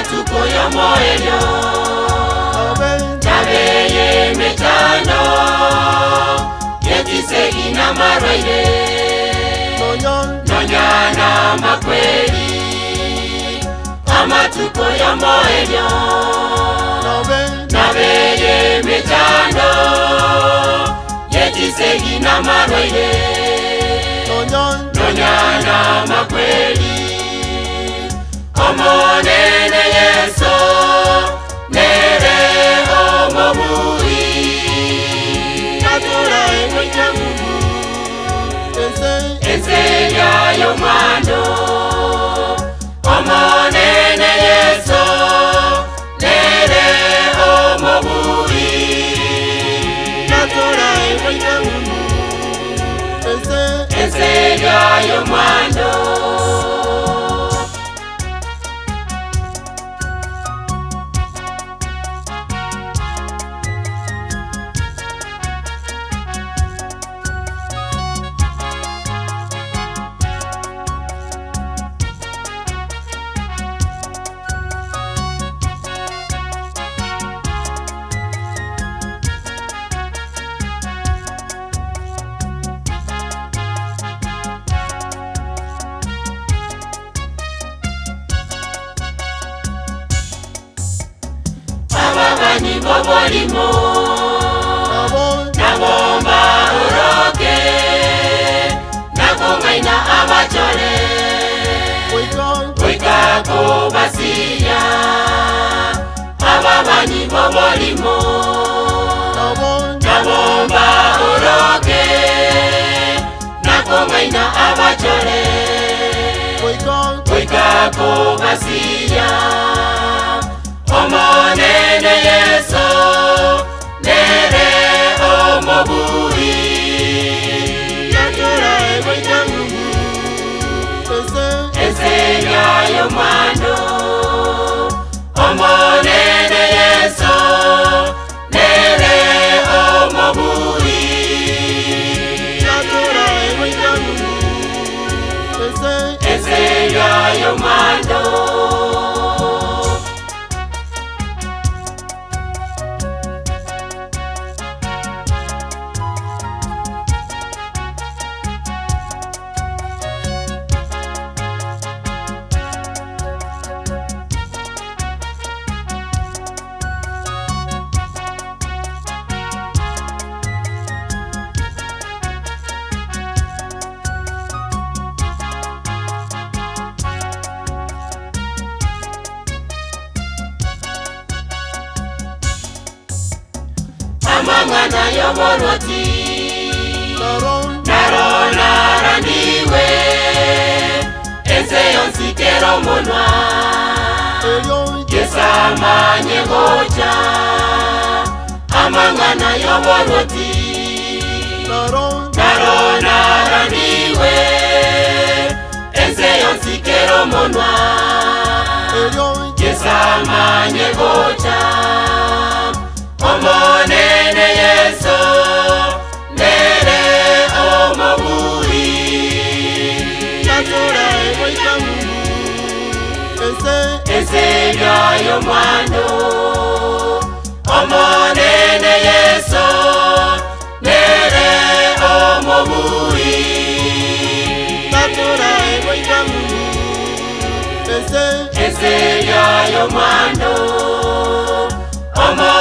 Amatuko y'omoerio nabeye emechando yetisegi n'amarwaire nonya n'amakweri amatuko y'omoerio nabeye emechando yetisegi n'amarwaire nonya n'amakweri omonene Yeso nere omobui enseya y'omwando omonene Yeso nere omobui enseya y'omwando. Ababanyi b'oborimo nabomba oroke nakong'aina abachore goika kobasinya ababanyi b'oborimo nabomba oroke nakong'aina abachore goika kobasinya omonene Yeso nere omobui enseya y'omwando omonene Yeso nere omobui enseya y'omwando. Amang'ana y'oborwoti naronaraniwe ense yonsi kero omonwa Yesu amanye gocha amang'ana y'oborwoti naronaraniwe ense yonsi kero omonwa Yesu amanye gocha omonene Yeso nere omobui enseya y'omwando omonene Yeso nere omobui enseya y'omwando omonene.